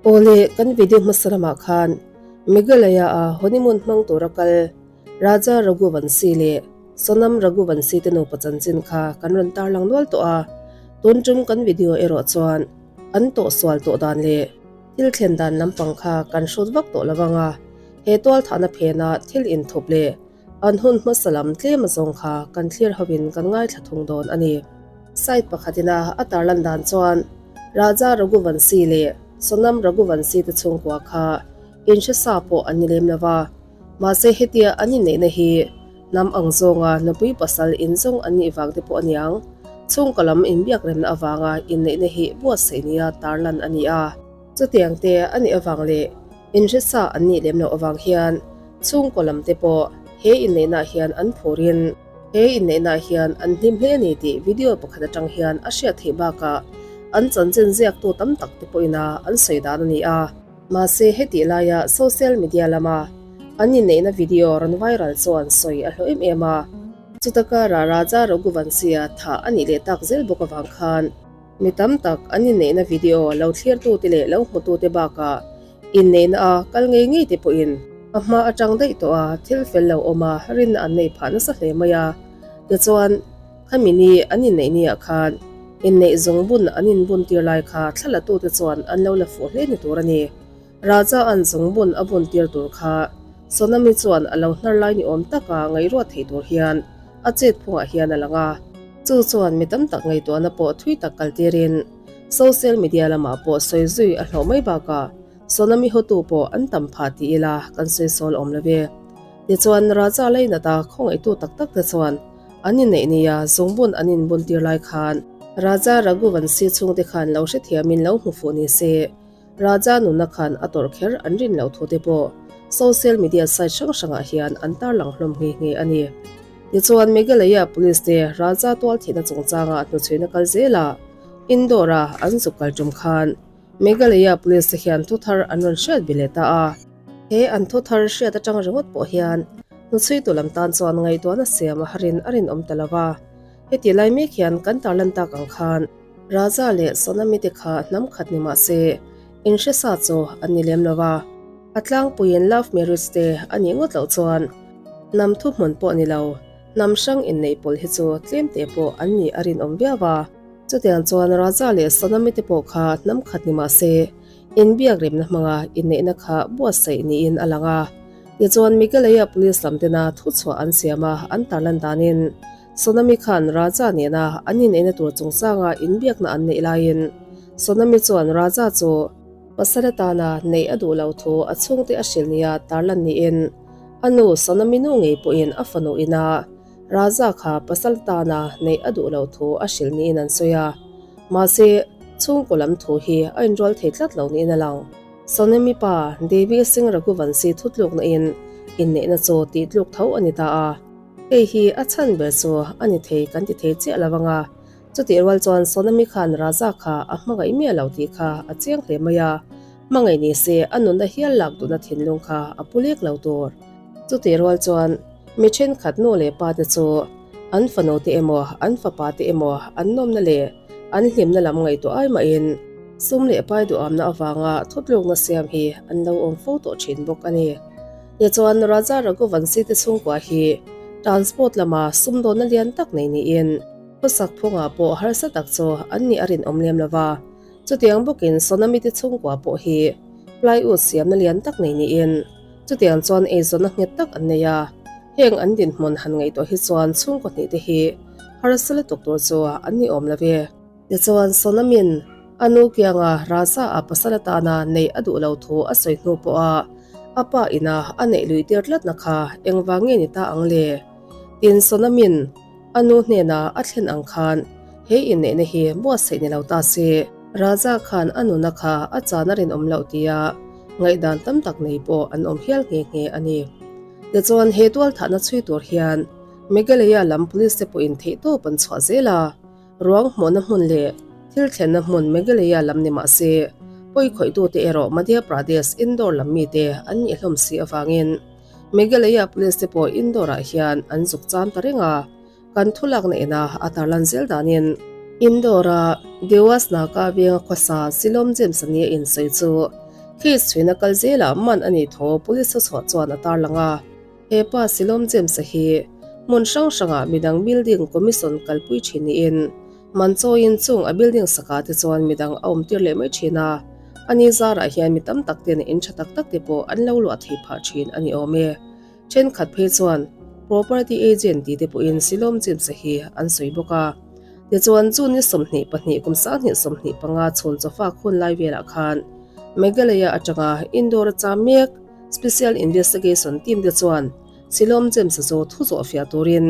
Awle, kan video hmasa lamah khan Meghalaya a honeymoon hmang tura kal Raja Raghuvanshi leh Sonam Raghuvanshi te nupa chanchin kha kan rawn tarlang nual tawh a, tun tum kan video erawh chuan an tawh sual tawh dan leh thil thlen dan lampang kha kan hrut vak tawh lo vang a, he tualthahna phena thil inthup leh An hun hmasa lam tlem azawng kha kan thlir hovin kan ngaithla thung dawn a ni. Site pakhatina a tarlan dan chuan Raja Raghuvanshi leh Sonam Raghuvanshi te chhungkua kha inhre sa pawh an ni lem lo va, mahse hetia an inneihna hi hnam ang zawnga nupui pasal inzawng an nih vang te pawh a niang. Chhungkaw lam inbiakremna avanga inneihna hi buatsaih nia tarlan a ni a. Chutiang te a nih avang leh inhre sa an nih lem loh avang hian chhungkaw lam te pawh he inneihnaah hian an phurin he inneihnaah hian an hlim hle a ni tih video pakhat atang hian a hriat theih bakah an chanchin ziaktu tam tak te pawhin a an sawi dan a ni a. Mahse hetih laia social media lama an inneihna video rawn viral chuan sawi a hlawh em em a. Chuta karah Raja Raghuvanshi-a thah a nih leh tak zel bawk avang khan, Mi tam tak an inneihna video lo thlirtute leh lo hmutute bakah inneihna a kal ngei ngei te pawhin a hma atang daih tawh a thil fel lo awm a rinna an nei phah nasa hle mai a. Tichuan, khami ni an inneih niah khan inneih zawng bun an inbun tir lai kha thlalatute chuan an lo la fuh hle ni tur a ni. Raja an zawng bun a bun tir tur kha Sonami chuan a lo hnar lai ni awm taka ngaihruat theih tur hian a chet phungah hian a lang a. Chu chuan mi tam tak ngaihtuahna pawh thui tak kal tirin social media lamah pawh sawi zui a hlawh mai bakah Sonami hotu pawh an tam phah ti ila kan sawi sawl awm lo ve. Tichuan Raja Lainata khawngaihtu tak tak te chuan an inneih nia zungbun an inbun tir lai khan Raja Raghuvanshi chhungte khan lo hrethiamin lo hmu fuh ni se Raja nunna khan a tawrh kher an rin loh thu te pawh social media site hrang hrangah hian an tarlang hlawm nghe nghe a ni. Tichuan Meghalaya Police te Raja tual thihna chungchanga hnuchhuina kal zelah Indore-a an zuk kal tum khan Meghalaya Police te hian thu thar an rawn hriat ve leh ta a. He an thu thar hriat atang ringawt pawh hian hnuchhuitu lam tan chuan ngaihtuahna siam a harin a rinawm ta lo va. Heti lai mek hian kan tarlan tak ang khan Raja leh Sonami te kha hnam khat ni mah se, inhre sa chu an ni lem lo va. A tlangpuiin love marriage te a nih ngawt loh chuan hnam thuhmun pawh ni lo, hnam hrang inneih pawlh hi chu tlem te pawh an nih a rinawm viau a. Chutiang chuan Raja leh Sonami te pawh kha hnam khat ni mah se, inbiak remna hmanga inneihna kha buatsaih niin a lang a. Tichuan Meghalaya Police lam tena thuchhuah an siam a, an tarlan danin, Sonami khan Raja nena an inneihna tur chungchanga inbiakna an neih laiin Sonami chuan Raja chu pasal atana neih a duh lo thu a chhungte a hrilh nia tarlan niin a nu Sonami nu ngei pawhin a fanu ina Raja kha pasal atana neih a duh lo thu a hrilh niin an sawi a. Mahse, chhungkaw lam thu hi a inrual thei tlat lo niin a lang. Sonami pa Devi Singh Raghuvanshi thutlukna in inneihna chu tihtluk tho a ni ta a. Hei hi a chhan ber chu a ni thei kan ti thei chiah lo anga, chutih rual chuan Sonami khan Raja kha a hmangaih miah lo tih kha a chiang hle mai a, hmangaih ni se a nunna hial lak duhna thinlung kha a pu lek lo tur. Chutih rual chuan mi thenkhat nu leh pa te chu an fanu te emaw an fapa te emaw an nawmna leh an hlimna lam ngaihtuah ai mahin sum leh pai duhamna avanga thutlukna siam hi an lo awm fo tawh thin bawk a ni. Tichuan Raja Raghuvanshi te chhungkua hi transport lama sumdawnna lian tak nei niin khawsak phungah pawh harsa tak chu an nih a rinawm lem lo va. Chutiang bawkin Sonami te chhungkua pawh hi plywood siamna lian tak nei niin chutiang chuan eizawnna nghet tak an nei a. Heng an dinhmun han ngaihtuah hi chuan chhungkaw hnih te hi harsa lutuk tur chu an ni awm lo ve. Tichuan Sonamin a nu kianga Raja a pasal atana neih a duh lo thu a sawi hnu pawha a pa ina a neih lui tir tlatna kha engvang nge ni ta ang le? Tin Sonamin a nu hnena a thlen ang khan he inneihna hi buatsaih ni lo ta se, Raja khan a nuna kha a chan a rinawm loh tia ngaihdan tam tak nei pawh an awm hial nghe nghe a ni. Tichuan he tualthahna chhui tur hian Meghalaya lam police te pawhin theihtawp an chhuah zel a. Ruang hmuhna hmun leh thil thlenna hmun Meghalaya lam ni mah se, pawi khawihtute erawh Madhya Pradesh Indore lam mite an nih hlawm si avangin Meghalaya Police te pawh Indore-ah hian an zuk cham ta reng a, kan thulakna ina a tarlan zel danin Indore-a Dewas Naka venga khawsa Silom James-a nia insawi chu. Case chhuina kal zelah man a nih tho police chhuah chuan a tarlang a. He pa Silawm James-a hi hmun hrang hrangah midang building commission kalpui thin niin man chawiin chung a building sakah te chuan midang a awmtir leh mai thin a, ani zarah hian mi tam tak ten in tha tak tak te pawh an lo luah thei phah thin a ni awm e. Thenkhat phei chuan property agent tih te pawhin Silawm James-a hi an sawi bawk a. Tichuan June ni 22 kum 2025 chhun chawfak hun lai velah khan Meghalaya atanga Indore-a cham mek Special Investigation Team te chuan Silawm James-a chu thu zawh fiah turin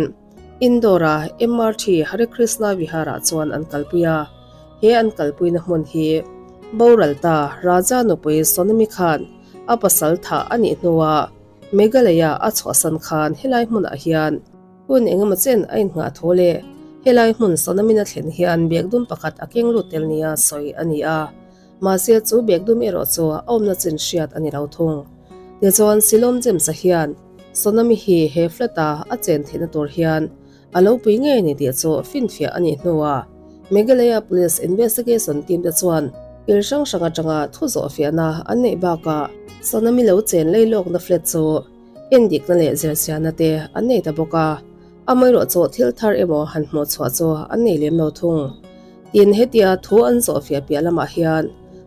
Indore-a MRT Hare Krishna Vihar-ah chuan an kalpui a. He an kalpuina hmun hi boral ta Raja nupui Sonami khan a pasal thah a nih hnuah Meghalaya a chhuahsan khan helai hmunah hian hun engemaw chen a innghah thu leh helai hmun Sonamin a thlen hian biakdum pakhat a keng lut tel nia sawi a ni a. Mahse chu biakdum erawh chu a awmna chin hriat a ni lo thung. Tichuan Silawm James-a hian Sonami hi he flat-a a chen theihna tur hian a lo pui ngei ni tih chu finfiah a nih hnuah Meghalaya Police Investigation team te chuan thil hrang hrang atanga thu zawhfiahna an neih bakah Sonami lo chen leilawkna flat chu endikna leh zirchianna te an nei ta bawk a. Amaherawh chu thil thar emaw han hmuh chhuah chu an nei lem lo thung. Tin, hetia thu an zawhfiah piah lamah hian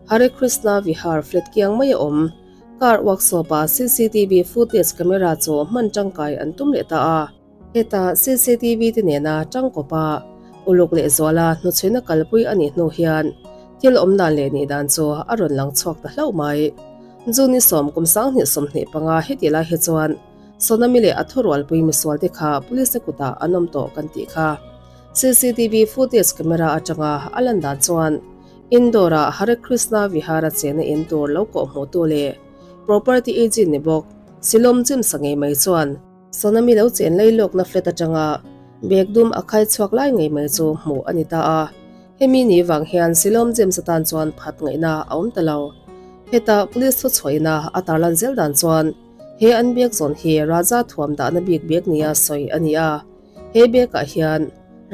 Hare Krishna Vihar flat kiang mai a awm. Car workshop-a cctv footage camera chu hman tangkai an tum leh ta a. Heta cctv te nena tangkawpa uluk leh zuala hnuchhuina kalpui a nih hnu hian thil awm dan leh nih dan chu a rawn lang chhuak ta hlauh mai. June 10 kum 2025 heti lai hi chuan Sonami leh a thurualpui misualte kha police te kutah an awm tawh kan tih kha. Cctv footage camera atanga a lan dan chuan Indore-a Hare Krishna Vihara chena in tur lo kawh hmuhtu leh property agent ni bawk Silawm Jimsa ngei mai chuan Sonami lo chen leilawkna flat atanga bag dum a khai chhuak lai ngei mai chu hmuh a ni ta a. Hemi ni vang hian Silawm James atan chuan phat ngaihna a awm ta lo. Heta police thuchhuahina a tarlan zel dan chuan he an bag zawn hi Raja thuam dahna bik bag nia sawi a ni a. He bag ah hian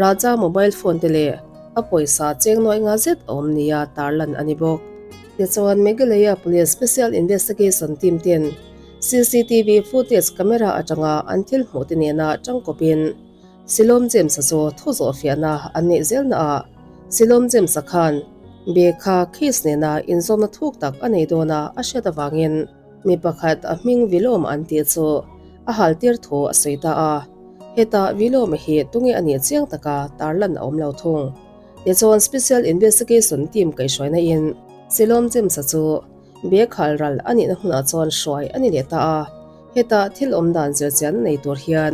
Raja mobile phone te leh a pawisa cheng nuai nga zet a awm nia tarlan a ni bawk. Tichuan Meghalaya Police Special Investigation Team ten cctv footage camera atanga an thil hmuh te nena tangkawpin Silawm James-a chu thu zawhfiahna an neih zelna ah Silawm James-a khan bag kha case nena inzawmna thuk tak a nei dawn a a hriat avangin mi pakhat a hming Vilawm an tih chu a hal tir thu a sawi ta a. Heta Vilawma hi tunge a nih chiang taka tarlan a awm lo thung. Tichuan Special Investigation Team kaihhruaina in Silawm James-a chu bag hal ral a nihna hmunah chuan hruai a ni leh ta a. Heta thil awm dan zirchian a nei tur hian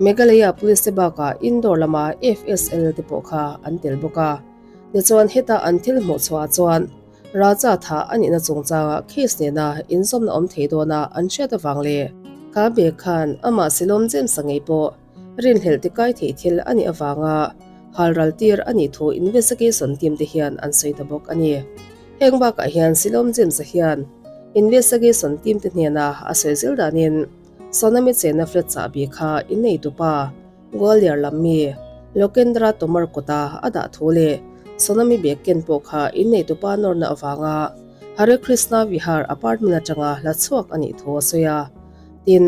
Meghalaya Police te bakah Indore lama FSL te pawh kha an tel bawk a. Tichuan heta an thil hmuh chhuah chuan Raja tha a nihna chungchanga case nena inzawmna awm thei dawna an hriat avang leh kha bag khan amah Silawm James-a ngei pawh rinhlelh tikai theih thil a nih avanga halral tir a nih thu investigation team te hian an sawi ta bawk a ni. Heng bakah hian Silawm James-a hian investigation team te hnena a sawi zel danin Sonami chenna flat chahbi kha innei tupa Gwalior lam mi Lokendra Tomar kawta a dah thu leh Sonami bag ken pawh kha innei tupa nawrna avanga Hare Krishna Vihar apartment atanga hla chhuak a nih thu a sawi a. Tin,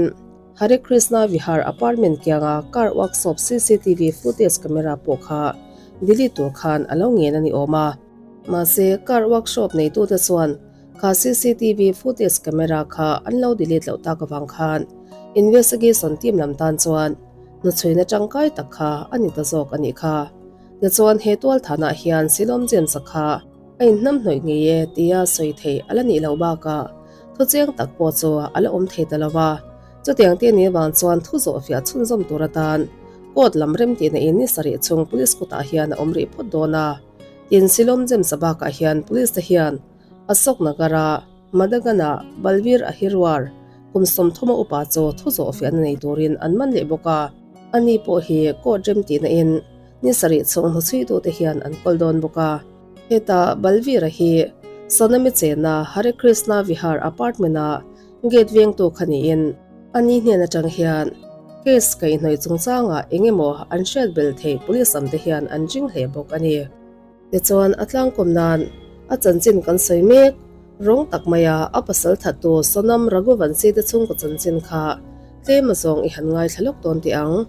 Hare Krishna Vihar apartment kianga car workshop cctv footage camera pawh kha delete tur khan a lo ngen a ni awm a. Mahse, car workshop neitute chuan kha cctv footage camera kha an lo delete loh tak avang khan investigation team lam tan chuan hnuchhuina tangkai tak kha a ni ta zawk a nih kha. Tichuan he tual thanah hian Silawm James-a kha a inhnam hnawih ngei e tia sawi theih a la nih loh bakah thu chiang tak pawh chu a la awm thei ta lo va. Chutiang te ni avang chuan thu zawhfiah chhunzawm tur atan court lam remtihna in ni sarih chhung police kutah hian a awm rih phawt dawn a. Tin, Silawm James-a bakah hian police te hian Ashok Nagar-a Madagana Balvir Ahirwar kum 30 a upa chu thu zawhfiahna nei turin an man leh bawk a. Ani pawh hi court remtihna in ni sarih chhung hnuchhuitute hian an kawl dawn bawk a. Heta Balvir-a hi Sonami chena Hare Krishna Vihar apartment-a gate vengtu kha niin ani hnen atang hian case kaihhnawih chungchangah eng emaw an hriat bel theih police am te hian an ring hle bawk a ni. Tichuan a tlangkawm nan a chanchin kan sawi mek. Rawng tak maia a pasal thattu Sonam Raghuvanshi te chhungkaw chanchin kha tlem azawng i han ngaithla lawk dawn teh ang.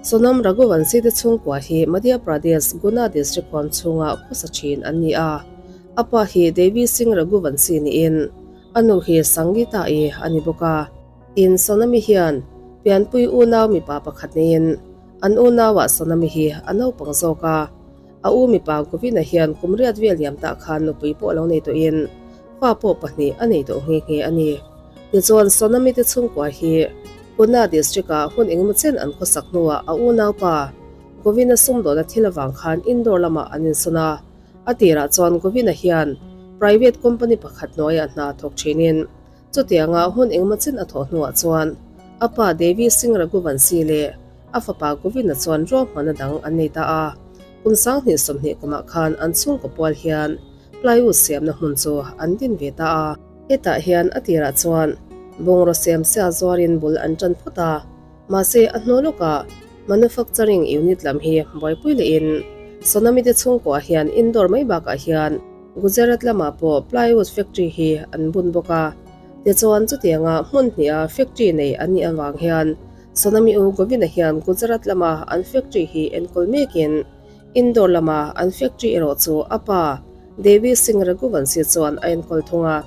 Sonam Raghuvanshi te chhungkua hi Madhya Pradesh, Guna district huam chhunga khawsa thin an ni a. A pa hi Devi Singh Raghuvanshi niin a nu hi Sangeeta-i a ni bawk a. Tin, Sonami hian pianpui unau mipa pakhat neiin an unauah Sonami hi a naupang zawk a. A u mipa Govina hian kum riat vel liam tah khan nupui pawh lo nei tawhin fa pawh pahnih a nei tawh nghe nghe a ni. Tichuan, Sonami te chhungkua hi Pune district-ah hun engemaw chen an khawsak hnuah a unaupa Govina sumdawna thil avang khan Indore lamah an insawn a. A tirah chuan Govina hian private company pakhat hnuaiah hna thawk thinin Chutianga hun engemaw chen a thawh hnuah chuan a pa Devi Singh Raghuvanshi leh a fapa Govinda chuan ruahmanna dang an nei ta a. Kum 2020 kumah khan an chhungkaw pual hian plywood siamna hmun chu an din ve ta a. Hetah hian a tirah chuan bungraw siam sia zuarin bul an tan phawt a, mahse a hnu lawkah manufacturing unit lam hi buaipui lehin Sonami te chhungkuah hian indoor mai bakah hian Gujarat lamah pawh plywood factory hi an bun bawk a, tichuan chutianga hmun hniha factory nei an nih avang hian Sonami U Govinda hian Gujarat lama an factory hi enkawl mekin Indore lama an factory erawh chu a pa Devi Singh Raghuvanshi chuan a enkawl thung a.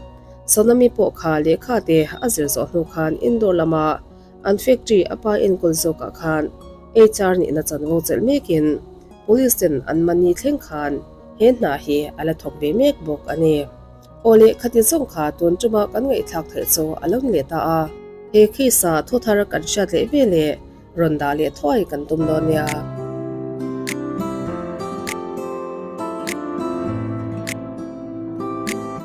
Sonami pawh kha lehkha te a zir zawh hnu khan Indore lama an factory a pa enkawl zawkah khan HR nihna chanvo chelh mekin Police ten an mahni thleng khan He hna hi a la thawk ve mek bawk a ni. Aw leh khati zawng kha tun tuma kan ngaihthlak theih chu a lo ni leh ta a. He case-a thuthar kan hriat leh ve leh rawn dah leh thuai kan tum dawn nia.